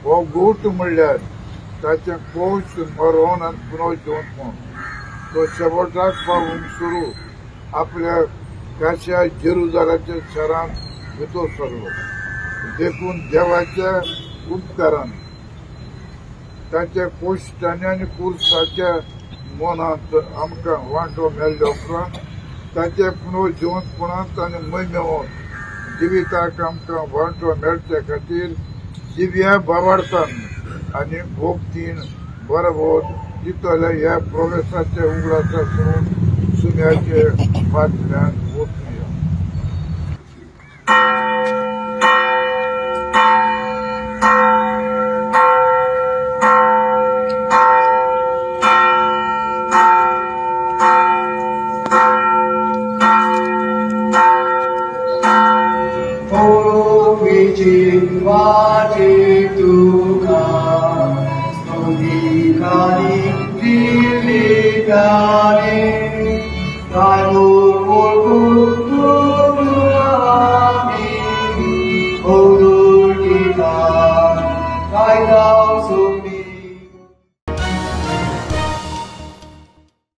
हो गोट म्हणल्यार ताचें कोश मरोन आनी पुनः जिवंतपण. तो शेवटाक पावूंक सुरू आपल्या काश्या जेरुजालाच्या शारांत भितर सरलो. देखून देवाच्या उपकारान ताच्या कोश्टांनी आनी कुर्साच्या मनांत आमकां वांटो मेळ्ळे उपरांत ताच्या पुनः जिवंतपणांत आनी महिमेवंत जिविताक आमकां वांटो मेळचे खातीर दिव्या भावार्थान आनी भोक्तीन बरोबर दितल्या ह्या प्रवेशाच्या उगडासा करून सुम्याचे फाटल्यान वचुया. Thank you.